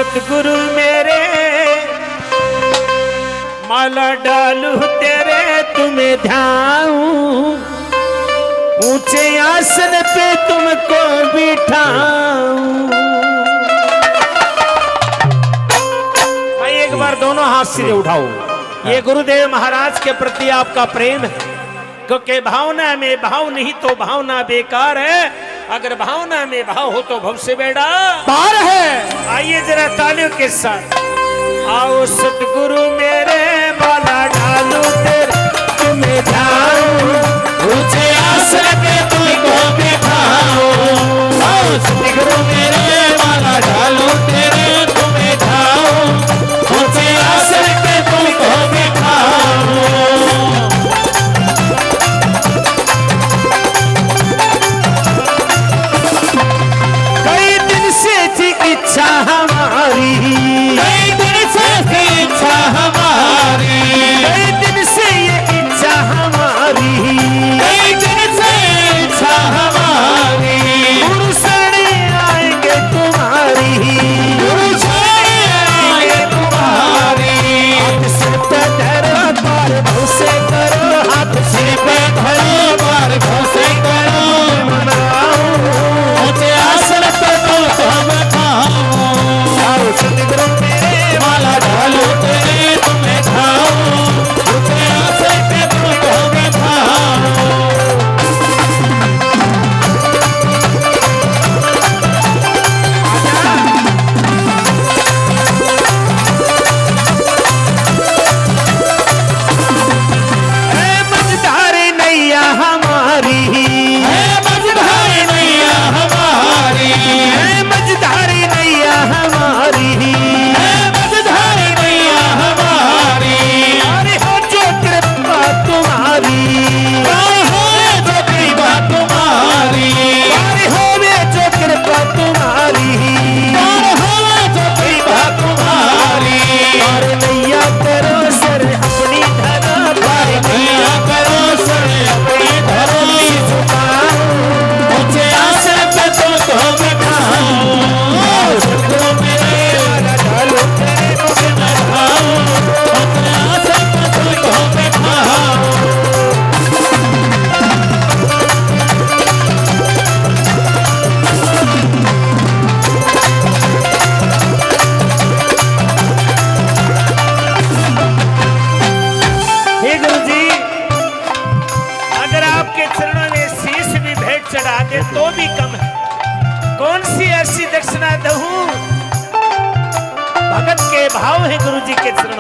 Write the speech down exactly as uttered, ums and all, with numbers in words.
गुरु मेरे, माला डालू तेरे तुम्हें ध्याऊं, ऊंचे आसन पे तुमको बिठाऊं। भाई, एक बार दोनों हाथ सीधे उठाओ। ये गुरुदेव महाराज के प्रति आपका प्रेम है, क्योंकि भावना में भाव नहीं तो भावना बेकार है, अगर भावना में भाव हो तो भव से बेड़ा पार है। आइए जरा तालियों के साथ। आओ सतगुरु मेरे, माला डालूं तेरे तुम्हें ध्याऊं, ऊंचे आसन पे तुमको बिठाऊं। आओ सतगुरु मेरे, माला डालूं तेरे तुम्हें ध्याऊं, ऊंचे आसन पे तुमको बिठाऊं। कई दिन से थी इच्छा हमारी, कई दिन से थी इच्छा हमारी, कई दिन से ये इच्छा हमारी, कई दिन से इच्छा हमारी। गुरु शरण आएंगे तुम्हारी, गुरु शरण आएंगे तुम्हारी। हाथ सिर पे धरो, बार भव से करो, हाथ सिर पे धरो, बार भव से करो। मनाओ, ऊंचे आसन पे तुमको बिठाओ। आओ सतगुरु मेरे, माला डालूं तेरे तुम्हें ध्याऊं, ऊंचे आसन पे तुमको बिठाओ। है मझधार नैया हमारी, है मझधार नैया हमारी, है मझधार नैया हमारी, है मझधार नैया हमारी। अरे हो जो कृपा तुम्हारी, पार हो जो कृपा तुम्हारी, पार होवे जो कृपा तुम्हारी, पार होवे जो कृपा तुम्हारी। और नैया करो सर अपनी धरा, और नैया करो सर अपनी धरा। झुकाओ, ऊंचे आसन पे तुमको बिठाओ। आओ सतगुरु मेरे, माला डालूं तेरे तुम्हें ध्याऊं, ऊंचे आसन पे तुमको बिठाओ। हे गुरु जी, अगर आपके चरणों में शीश भी भेंट चढ़ा दे तो भी कम है। कौन सी ऐसी दक्षिणा दूं? भगत के भाव हैं गुरु जी के चरणों